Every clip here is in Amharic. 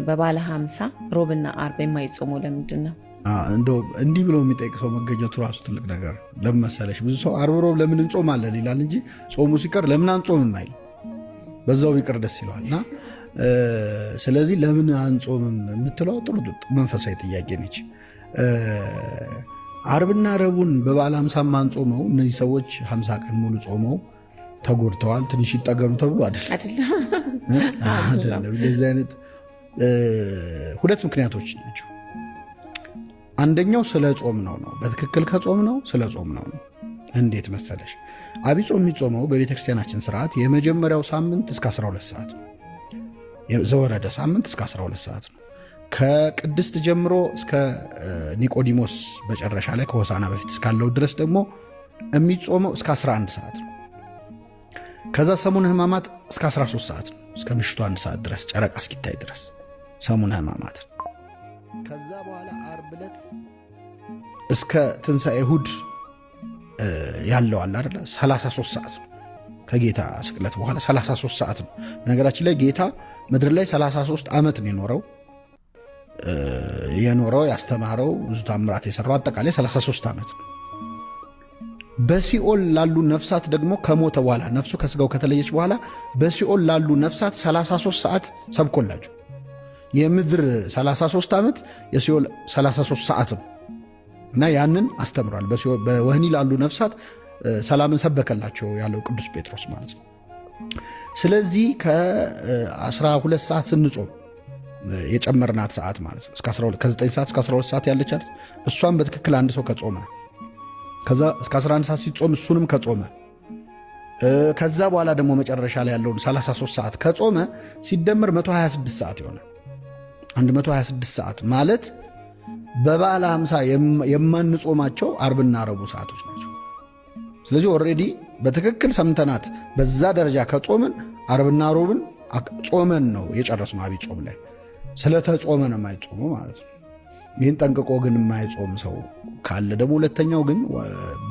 በባለ 50 ሮብና አርብ የማይጾመው ለምንድን ነው? እንደው እንዲህ ብሎ የሚጠይቅ ሰው መገኘቱ ራሱ ትልቅ ነገር። ለምን መሰለሽ? ብዙ ሰው አርብ ሮብ ለምን እንጾማለን ይላል እንጂ ጾሙ ሲቀር ለምን አንጾምም አይል፣ በዛው ቢቀር ደስ ይለዋል። እና ስለዚህ ለምን አንጾምም የምትለው ጥሩ መንፈሳዊ ጥያቄ ነች። አርብና ረቡን በበዓለ 50 ማንጾመው እነዚህ ሰዎች 50 ቀን ሙሉ ጾመው ተጎድተዋል፣ ትንሽ ይጠገኑ ተብሎ አይደለም። አይደለም። እንደዚህ አይነት ሁለት ምክንያቶች ናቸው። አንደኛው ስለ ጾም ነው ነው በትክክል ከጾም ነው ስለ ጾም ነው ነው። እንዴት መሰለሽ? አብይ ጾም የሚጾመው በቤተክርስቲያናችን ስርዓት የመጀመሪያው ሳምንት እስከ 12 ሰዓት ነው። ዘወረደ ሳምንት እስከ 12 ሰዓት ነው። ከቅድስት ጀምሮ እስከ ኒቆዲሞስ መጨረሻ ላይ ከሆሳና በፊት እስካለው ድረስ ደግሞ የሚጾመው እስከ 11 ሰዓት ነው። ከዛ ሰሙነ ሕማማት እስከ 13 ሰዓት ነው፣ እስከ ምሽቱ 1 ሰዓት ድረስ ጨረቃ እስኪታይ ድረስ ሰሙነ ሕማማት። ከዛ በኋላ ዓርብ ዕለት እስከ ትንሣኤ እሑድ ያለው አለ አይደለ 33 ሰዓት ነው። ከጌታ ስቅለት በኋላ 33 ሰዓት ነው። በነገራችን ላይ ጌታ ምድር ላይ 33 ዓመት ነው የኖረው ያስተማረው፣ ብዙ ታምራት የሰራው አጠቃላይ 33 ዓመት ነው። በሲኦል ላሉ ነፍሳት ደግሞ ከሞተ በኋላ ነፍሱ ከስጋው ከተለየች በኋላ በሲኦል ላሉ ነፍሳት 33 ሰዓት ሰብኮላቸው። የምድር 33 ዓመት የሲኦል 33 ሰዓት ነው እና ያንን አስተምሯል። በወህኒ ላሉ ነፍሳት ሰላምን ሰበከላቸው ያለው ቅዱስ ጴጥሮስ ማለት ነው። ስለዚህ ከ12 ሰዓት ስንጾም የጨመርናት ሰዓት ማለት ነው፣ ከ9 ሰዓት እስከ 12 ሰዓት ያለች አይደል? እሷን በትክክል አንድ ሰው ከጾመ፣ ከዛ እስከ 11 ሰዓት ሲጾም እሱንም ከጾመ፣ ከዛ በኋላ ደግሞ መጨረሻ ላይ ያለውን 33 ሰዓት ከጾመ ሲደመር 126 ሰዓት ይሆናል። 126 ሰዓት ማለት በበዓለ 50 የማንጾማቸው አርብና ረቡዕ ሰዓቶች ናቸው። ስለዚህ already በትክክል ሰምተናት በዛ ደረጃ ከጾምን አርብና ሮብን ጾመን ነው የጨረስነው። አብይ ጾም ላይ ስለተጾመ ነው የማይጾመው ማለት ነው። ይህን ጠንቅቆ ግን የማይጾም ሰው ካለ ደግሞ ሁለተኛው ግን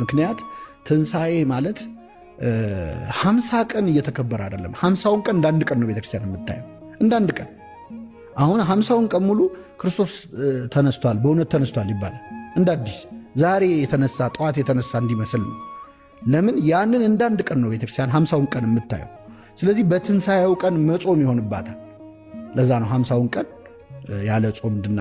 ምክንያት ትንሣኤ ማለት 50 ቀን እየተከበረ አይደለም። 50ውን ቀን እንዳንድ ቀን ነው ቤተክርስቲያን የምታየው፣ እንዳንድ ቀን። አሁን 50ውን ቀን ሙሉ ክርስቶስ ተነስቷል፣ በእውነት ተነስቷል ይባላል። እንደ አዲስ ዛሬ የተነሳ ጠዋት የተነሳ እንዲመስል ነው። ለምን ያንን እንዳንድ ቀን ነው ቤተክርስቲያን 50ውን ቀን የምታየው። ስለዚህ በትንሣኤው ቀን መጾም ይሆንባታል። ለዛ ነው 50ውን ቀን ያለ ጾም እንድና